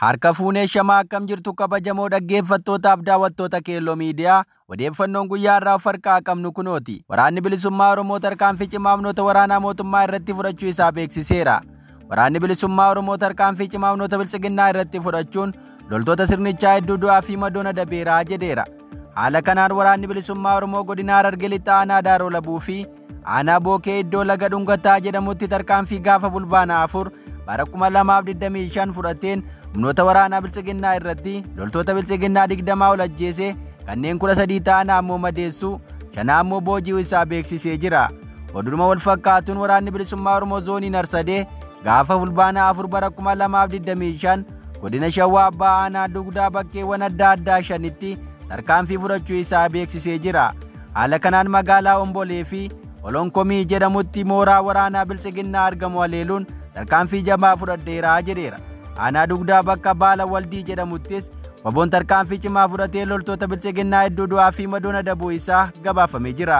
Harka fuunee shamaa akkam jirtu kabajamoo dhaggeeffattootaaf daawwattoota Keelloo Miidiyaa odeeffannoon guyyaa irraa of harkaa qabnu kunooti. Waraanni bilisummaa Oromoo tarkaanfii cimaa humnoota waraanaa mootummaa irratti fudhachuu isaa beeksiseera. Waraanni bilisummaa Oromoo tarkaanfii cimaa humnoota biltsiginnaa irratti fudhachuun loltoota sirnichaa hedduu du'aa fi madoon adabeeraa jedheera. Haala kanaan waraanni bilisummaa Oromoo godina Harargee Lixaa aanaa Daaroo Labuu fi aanaa Bookee iddoo laga Dhungataa jedhamutti tarkaanfii gaafa fulbaana 4 bara 2025 fudhateen humnoota waraanaa biltsiginnaa irratti loltoota biltsiginnaa 20 ol ajjeese kanneen 13 ta'an ammoo madeessuu 5 ammoo booji'uu isaa beeksisee jira. Oduma wal fakkaatuun waraanni bilisummaa Oromoo zoonii Narsadee gaafa fulbaana 4 bara 2025 godina Shawaa Abbaa aanaa Dugdaa bakkeewwan adda addaa shanitti tarkaanfii fudhachuu isaa beeksisee jira. Haala kanaan magaalaa Ombolee fi Olonkomii jedhamutti mooraa waraanaa biltsiginnaa argamu haleeluun tarkaanfii jabaa fudhadheeraa jedheera. Aanaa Dugdaa bakka Baala Waldii jedhamuttis waboon tarkaanfii cimaa fudhatee loltoota biltsiginnaa hedduu du'aa fi madoon adabuu isaa gabaafamee jira.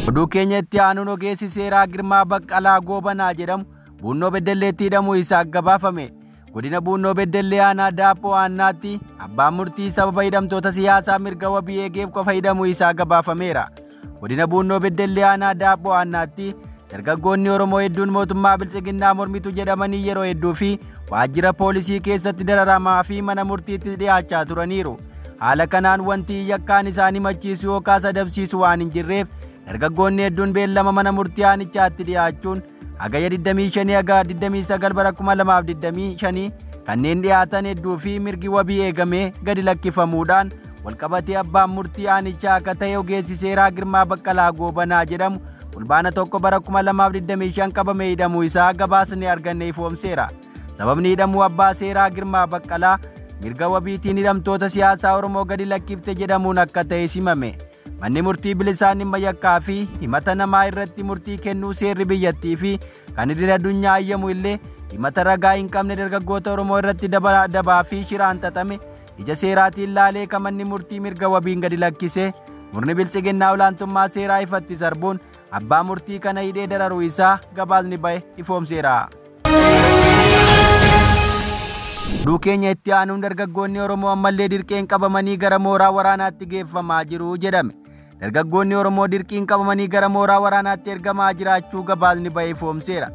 Oduu keenya itti aanuun ogeessi seeraa Girmaa Baqqalaa Goobanaa jedhamu Buunnoo Beddelleetti hidhamuu isaa gabaafame. Godina Buunnoo Beddellee aanaa Daappoo Aannaatti abbaan murtii sababa hidhamtoota siyaasaa mirga wabii eegeef qofa hidhamuu isaa gabaafameera. Godina Buunnoo Beddellee aanaa Daappoo Aannaatti dargaggoonni Oromoo hedduun mootummaa biltsiginnaa mormitu jedhamanii yeroo hedduu fi waajjira poolisii keessatti dararamaa fi mana murtiitti dhiyaachaa turaniiru. Haala kanaan wanti yakkaan isaanii machiisu yookaas adabsiisu waan hin jirreef dargaggoonni hedduun beellama mana murtii aanichaatti dhiyaachuun hagaya 25 haga 29 bara 2025 kanneen dhiyaatan hedduu fi mirgi wabii eegamee gadi lakkifamuudhaan walqabatee abbaan murtii aanichaa akka ta'e ogeessi seeraa Girmaa Baqqalaa Goobanaa jedhamu fulbaana 1 bara 2025 qabamee hidhamuu isaa gabaasni arganne ifoomseera. Sababni hidhamuu abbaa seeraa Girmaa Baqqalaa mirga wabiitiin hidhamtoota siyaasaa Oromoo gadi lakkifte jedhamuun akka ta'e simame. Manni murtii bilisaan dhimma yakkaa fi himata namaa irratti murtii kennuu seerri biyyattii fi kan idil addunyaa ayyamu illee himata ragaa hin qabne dargaggoota Oromoo irratti dabaa fi shiraan xaxame ija seeraatiin laalee kan manni murtii mirga wabiin gadi lakkise murni biltsiginnaa olaantummaa seeraa ifatti sarbuun abbaa murtii kana hidhee dararuu isaa gabaasni ba'e ifoomseera. Oduu keenya itti aanuun dargaggoonni Oromoo ammallee dirqeen qabamanii gara mooraa waraanaatti geeffamaa jiru jedhame. Dargaggoonni Oromoo dirqiin qabamanii gara mooraa waraanaatti ergamaa jiraachuu gabaasni ba'e ifoomseera.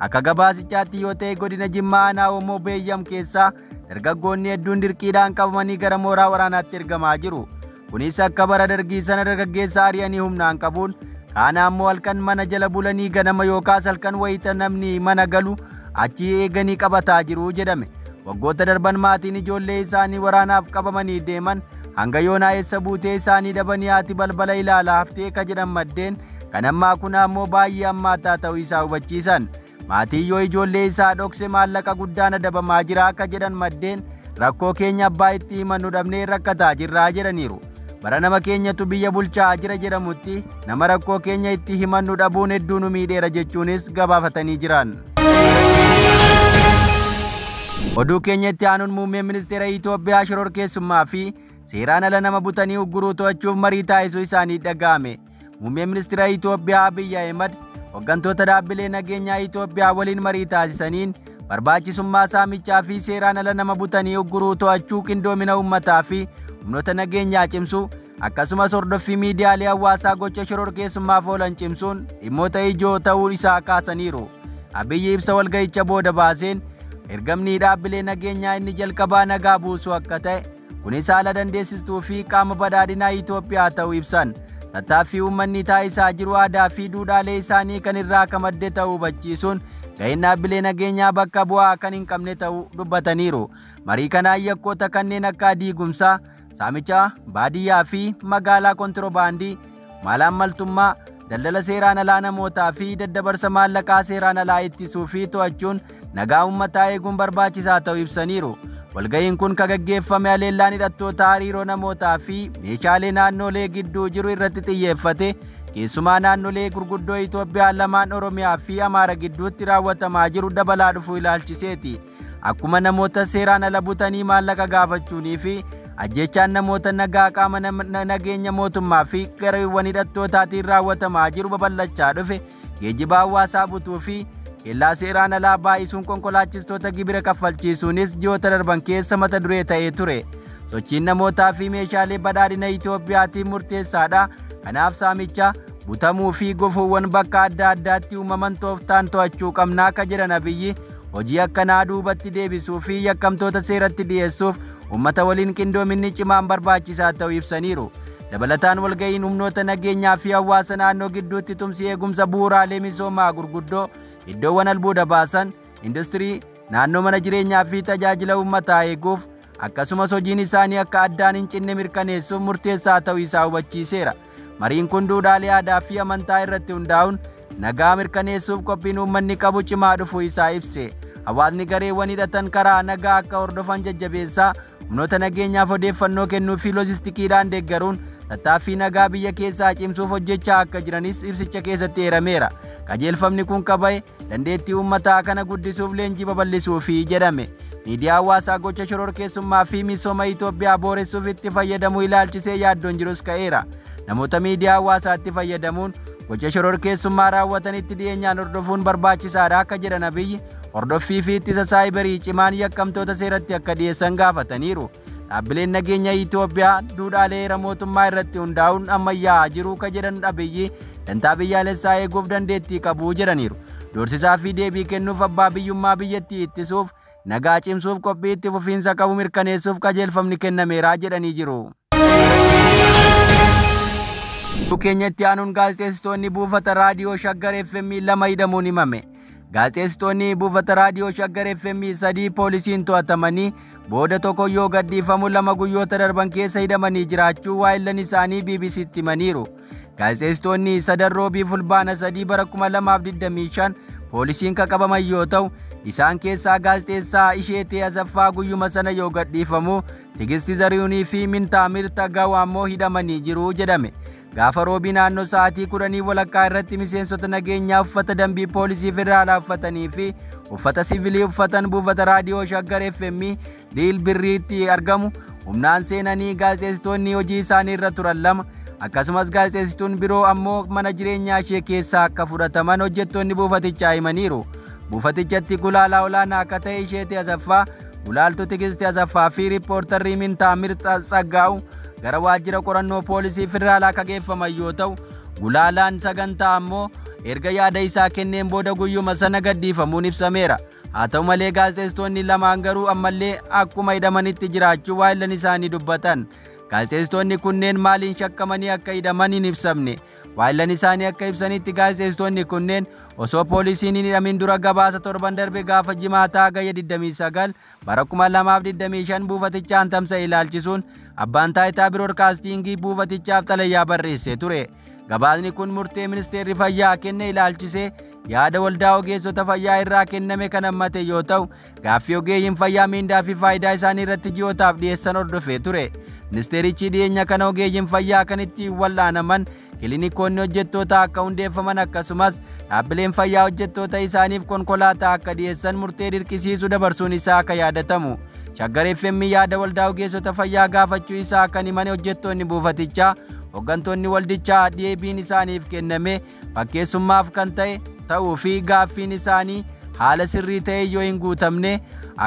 Akka gabaasichaatti yoo ta'e godina Jimmaa aanaa Oomoo Beeyyam keessaa dargaggoonni hedduun dirqiidhaan qabamanii gara mooraa waraanaatti ergamaa jiru. Kunis akka bara dargii sana dargaggeessa ari'anii humnaan qabuun kaan ammoo halkan mana jala bulanii ganama yookaas halkan wayita namni mana galu achi eeganii qabataa jiru jedhame. Waggoota darban maatiin ijoollee isaanii waraanaaf qabamanii deeman hanga yoonaa eessa buutee isaanii dhabanii haati balbala ilaalaa haftee ka jedhan maddeen kan ammaa kun ammoo baay'ee hammaataa ta'uu isaa hubachiisan. Maatiin yoo ijoollee isaa dhokse maallaqa guddaan adabamaa jira akka jedhan maddeen rakkoo keenya abbaa itti himannu dhabnee rakkataa jirraa jedhaniiru. Bara nama keenyatu biyya bulchaa jira jedhamutti nama rakkoo keenya itti himannu dhabuun hedduu nu miidheera jechuunis gabaafatanii jiran. Oduu keenya itti aanuun muummeen ministeera Itoophiyaa shororkeessummaa fi seeraan ala nama butanii ugguruu to'achuuf marii taasisuu isaanii dhaga'ame. Muummeen ministeera Itoophiyaa Abiyyi Ahimad hooggantoota dhaabbilee nageenyaa Itoophiyaa waliin marii taasisaniin barbaachisummaa saamichaa fi seeraan ala nama butanii ugguruu to'achuu qindoomina uummataa fi humnoota nageenyaa cimsuu akkasumas hordoffii miidiyaalee hawaasaa gocha shororkeessummaaf oolan cimsuun dhimmoota ijoo ta'uu isaa kaasaniiru. Abiyyi ibsa walga'icha booda baaseen ergamni dhaabbilee nageenyaa inni jalqabaa nagaa buusuu akka ta'e kunis haala dandeessistuu fi qaama badhaadhinaa Itoophiyaa ta'uu ibsan. Tattaaffii uummanni taasisaa jiru aadaa fi duudhaalee isaanii kan irraa akka madde ta'uu hubachiisuun ga'een dhaabbilee nageenyaa bakka bu'aa kan hin qabne ta'uu dubbataniiru. Marii kanaan yakkoota kanneen akka diigumsaa, saamicha baadiyyaa fi magaalaa kontiroobaandii, malaammaltummaa, daldala seeraan alaa namootaa fi daddabarsa maallaqaa seeraan alaa ittisuu fi to'achuun nagaa uummataa eeguun barbaachisaa ta'uu ibsaniiru. Walga'iin kun kan gaggeeffame haleellaan hidhattoota hariiroo namootaa fi meeshaalee naannolee gidduu jiru irratti xiyyeeffate keessumaa naannolee gurguddoo Itoophiyaa lamaan Oromiyaa fi Amaara gidduutti raawwatamaa jiru dabalaa dhufuu ilaalchiseeti. Akkuma namoota seeraan ala butanii maallaqa gaafachuunii fi ajjechaan namoota nagaa qaama nageenya mootummaa fi gareewwan hidhattootaatiin raawwatamaa jiru babal'achaa dhufe geejjiba hawaasaa butuu fi Kellaa seeraan alaa baay'isuun konkolaachistoota gibira kaffalchiisuunis ji'oota darban keessa mata duree ta'ee ture. Sochiin namootaa fi meeshaalee badhaadhina Itoophiyaatiif murteessaadha. Kanaaf saamicha butamuu fi gufuuwwan bakka adda addaatti uumaman tooftaan to'achuu qabnaa akka jedhan Abiyyi hojii akkanaa duubatti deebisuu fi yakkamtoota seeratti dhiyeessuuf uummata waliin qindoominni cimaan barbaachisaa ta'uu ibsaniiru. Dabalataan walga'iin humnoota nageenyaa fi hawaasa naannoo gidduutti tumsi eegumsa bu'uuraalee misoomaa gurguddoo iddoowwan albuuda baasan, industirii, naannoo mana jireenyaa fi tajaajila uummataa eeguuf akkasumas hojiin isaanii akka addaan hin cinne mirkaneessuuf murteessaa ta'uu isaa hubachiiseera. Mariin kun duudhaalee aadaa fi amantaa irratti hundaa'uun nagaa mirkaneessuuf qophiin uummanni qabu cimaa dhufuu isaa ibse. Hawaasni gareewwan hidhatan karaa nagaa akka hordofan jajjabeessaa humnoota nageenyaaf odeeffannoo kennuu fi loojistikiidhaan deeggaruun tattaaffii nagaa biyya keessaa cimsuuf hojjechaa akka jiranis ibsicha keessatti eerameera. Qajeelfamni kun qaba'e dandeettii uummataa kana guddisuuf leenjii babal'isuufi jedhame. Miidiyaa hawaasaa gocha shororkeessummaa fi misooma Itoophiyaa booressuuf itti fayyadamuu ilaalchisee yaaddoon jirus ka'eera. Namoota miidiyaa hawaasaatti fayyadamuun gocha shororkeessummaa raawwatanitti dhiyeenyaan hordofuun barbaachisaadha akka jedhan Abiyyi hordoffii fi ittisa saayibarii cimaan yakkamtoota seeratti akka dhiyeessan gaafataniiru. Dhaabbileen nageenya Itoophiyaa duudhaalee heera mootummaa irratti hundaa'uun ammayyaa'aa jiru ka jedhan Abiyyi dantaa biyyaalessaa eeguuf dandeettii qabu jedhaniiru. Doorsisaa fi deebii kennuuf abbaa biyyummaa biyyattii ittisuuf nagaa cimsuuf qophii itti fufiinsa qabu mirkaneessuuf qajeelfamni kennameera jedhanii jiru. Keenyatti aanuun gaazexeessitoonni buufata raadiyoo Shaggar FM 2 hidhamuun himame. Gaazexeessitoonni buufata raadiyoo Shaggar FM 3 poolisiin to'atamanii booda tokko yoo gadhiifamu 2 guyyoota darban keessa hidhamanii jiraachuu waayillan isaanii BBCtti himaniiru. Gaazexeessitoonni sadan roobii fulbaana 3 bara 2025 poolisiin kan qabaman yoo ta'u isaan keessaa gaazexeessaa Isheetee Asaffaa guyyuma sana yoo gadhiifamu Tigisti Zarihuunii fi Mintaamir Tagaw ammoo hidhamanii jiru jedhame. Gaafa roobii naannoo sa'aatii 10:15 irratti miseensota nageenyaa uffata dambii poolisii federaalaa uffatanii fi uffata siviilii uffatan buufata raadiyoo Shaggar FM Diil Birriitti argamu humnaan seenanii gaazexeessitoonni hojii isaanii irra turan 2 akkasumas gaazexeessituun biroo ammoo mana jireenyaa ishee keessaa akka fudhataman hojjettoonni buufatichaa himaniiru. Buufatichatti gulaalaa olaanaa akka ta'e Isheetee Asaffaa, gulaaltuu Tigisti Asaffaa fi riippoortarrii Mintaamir Tsaggaa'u gara waajjira qorannoo poolisii federaalaa akka geeffaman yoo ta'u gulaalaan sagantaa ammoo erga yaada isaa kenneen booda guyyuma sana gadhiifamuun ibsameera. Haa ta'u malee gaazexeessitoonni lamaan garuu ammallee akkuma hidhamanitti jiraachuu waayillan isaanii dubbatan. Gaazexeessitoonni kunneen maaliin shakkamanii akka hidhaman hin ibsamne. Waayillan isaanii akka ibsanitti gaazexeessitoonni kunneen osoo poolisiin hin hidhamin dura gabaasa torban darbe gaafa jimaataa hagayya 29 bara 2025 buufatichaan tamsa'e ilaalchisuun abbaan taayitaa biroodkaastiingii buufatichaaf xalayaa barreessee ture. Gabaasni kun murtee ministeerri fayyaa kenne ilaalchisee yaada waldaa ogeessota fayyaa irraa kenname kan hammate yoo ta'u gaaffii ogeeyyiin fayyaa miindaa fi faayidaa isaanii irratti ji'ootaaf dhiyeessan hordofee ture. Ministeerichi dhiyeenya kana ogeeyyiin fayyaa kan ittiin wal'aanaman kiliinikoonni hojjettoota akka hundeeffaman akkasumas dhaabbileen fayyaa hojjettoota isaaniif konkolaataa akka dhiyeessan murtee dirqisiisu dabarsuun isaa akka yaadatamu. Shaggar FM yaada waldaa ogeessota fayyaa gaafachuu isaa kan himan hojjettoonni buufatichaa hooggantoonni waldichaa deebiin isaaniif kenname fakkeessummaaf kan ta'e ta'uu fi gaaffiin isaanii haala sirrii ta'e yoo hin guutamne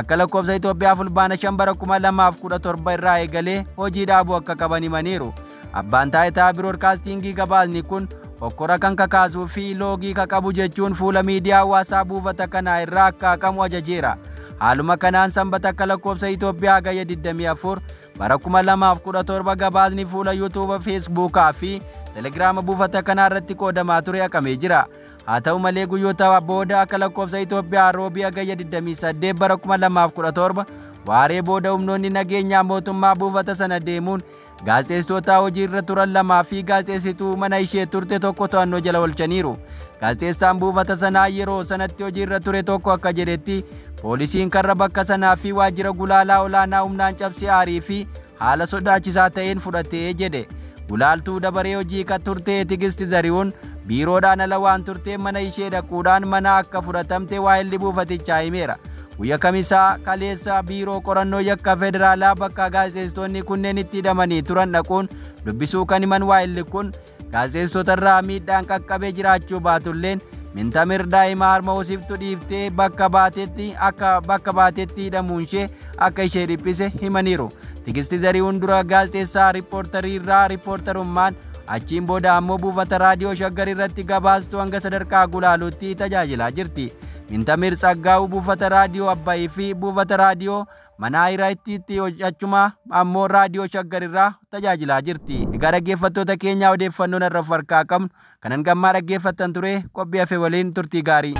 akka lakkoofsa Itoophiyaa fulbaana 5 bara 2017 irraa eegalee hojii dhaabuu akka qaban himaniiru. Abbaan taayitaa biroodkaastiingii gabaasni kun hokkora kan kakaasuu fi loogii kan qabu jechuun fuula miidiyaa hawaasaa buufata kanaa irraa akka haqamu ajajeera. Haaluma kanaan sanbata akka lakkoofsa Itoophiyaa hagayya 24 bara 2017 gabaasni fuula yuutuuba, feesbuukaa fi telegiraama buufata kanaa irratti qoodamaa ture haqamee jira. Haa ta'u malee guyyoota booda akka lakkoofsa Itoophiyaa roobii hagayya 28 bara 2017 waaree booda humnoonni nageenyaa mootummaa buufata sana deemuun gaazexeessitoota hojii irra turan 2 fi gaazexeessituu mana ishee turte tokko to'annoo jala oolchaniiru. Gaazexeessaan buufata sanaa yeroo sanatti hojii irra ture tokko akka jedhetti poolisiin karra bakka sanaa fi waajjira gulaalaa olaanaa humnaan cabsee aarii fi haala sodaachisaa ta'een fudhatee jedhe. Gulaaltuu dabaree hojii kan turte Tigisti Zarihuun biiroodhaan ala waan turtee mana ishee dhaquudhaan mana akka fudhatamte waayilli buufatichaa himeera. Guyyaa kamisaa kaleessa biiroo qorannoo yakka federaalaa bakka gaazexeessitoonni kunneen itti hidhamanii turan dhaquun dubbisuu kan himan waayilli kun gaazexeessitoota irraa miidhaan qaqqabee jiraachuu baatulleen Mintamir daa'ima harma hoosiftu dhiiftee bakka baatetti akka bakka baatetti hidhamuun ishee akka ishee dhiphise himaniiru. Tigisti Zarihuun dura gaazexeessaa riippoortarii irraa riippoortarummaan, achiin booda ammoo buufata raadiyoo Shaggar irratti gabaastuu hanga sadarkaa gulaaluutti tajaajilaa jirti. Mintamir Tsaggaa'uu buufata raadiyoo Abbayii fi buufata raadiyoo Manaa Hiraatti achuma ammoo raadiyoo Shaggar irraa tajaajilaa jirti. Egaa dhaggeeffattoota keenyaa, odeeffannoon irra harkaa qabnu kanan gammaa dhaggeeffattan ture. Qophii hafe waliin turtii gaarii.